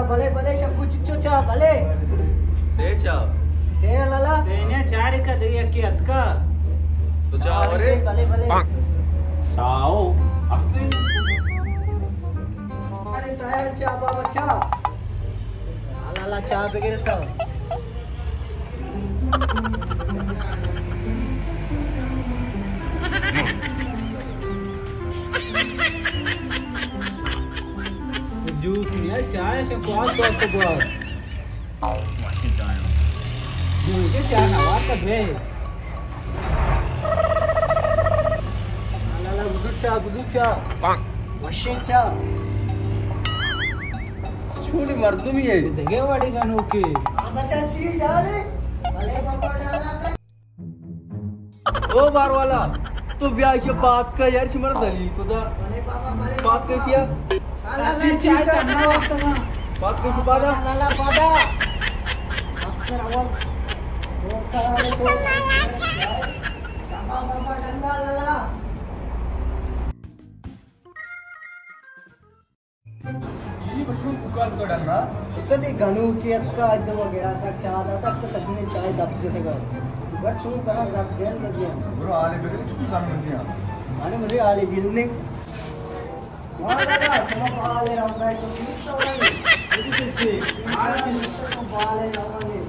بلے، بلے، شکو چچو چا، بلے۔ سے چا؟ سے لالا۔ سے نے چار کا دے، یکی اتکا۔ تو چا ورے؟ بلے، بلے۔ چاو، ہستے؟ ارے تیار چا بابا چا۔ لالا چا بگر تو۔ جوس نیا، چائے شا کواس کواس تو بوا۔ ماشین چائے۔ جو کے چائے نہ وارتا بے۔ لالا بزرگ چا، بزرگ چا۔ ماشین چا۔ چونی مردمی ہے۔ دگہ وڑی گنوکے۔ بچا چی ڈالے؟ بلے بابا ڈالا۔ او بار والا، تو بیا ایشی پات کا یار، شمار دلیل کو دا۔ بلے بابا، بلے پات کا ایشی۔ لالا چی چائے چا۔ تنا وقت نا۔ پات کا ایشی پادا۔ لالا پادا۔ اثر اول۔ تو کرا لے تو۔ بابا، بابا، ڈنگا لالا۔ جی، بس شو کوکار تو ڈنگا۔ استاد، اے گنوکے اتکا، ادم وغیرہ کا چاہ داتا، اب تو سجنے چائے دپ جتگا۔ بٹ چون کرا زد دین ندیا۔ برو آلے بگرے چکی زن ندیا۔ آنے مجھے آلے گلنے۔ واہ لالا، شما پالے رہا ہے تو ٹھیک تو ہے۔ بالکل ٹھیک۔ آنے تو پالے رہا ہے۔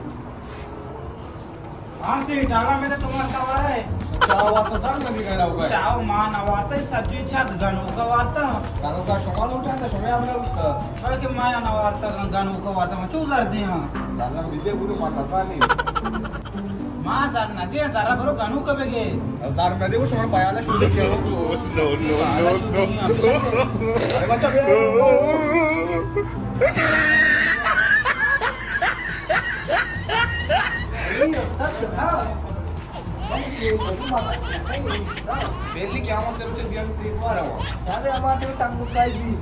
ہاں سیٹھ، ڈالا میرے تمہار سوار ہے۔ چاہ واسطہ سر ندی گیا ہوگا۔ چاہ مان آوارتا، سجے چاہ گنوکا وارتا۔ گنوکا شما لوٹا تھا، شما ہم لوٹتا۔ بلکہ میں نوارتا، گنوکا وارتا، میں چو زر دے ہاں۔ زر نہ ملے، بولو مان نسانی۔ ما زر نہ دے، زر برو گنوکا بگے۔ زر نہ دے، وہ شما پایالا شو دے کیا ہو؟ نو، نو، نو، نو۔ ارے بچہ، پہلی قیامت کے روچ دیا سے تیز مارا ہوا۔ ارے ہمارے ٹنگ کائی بھی۔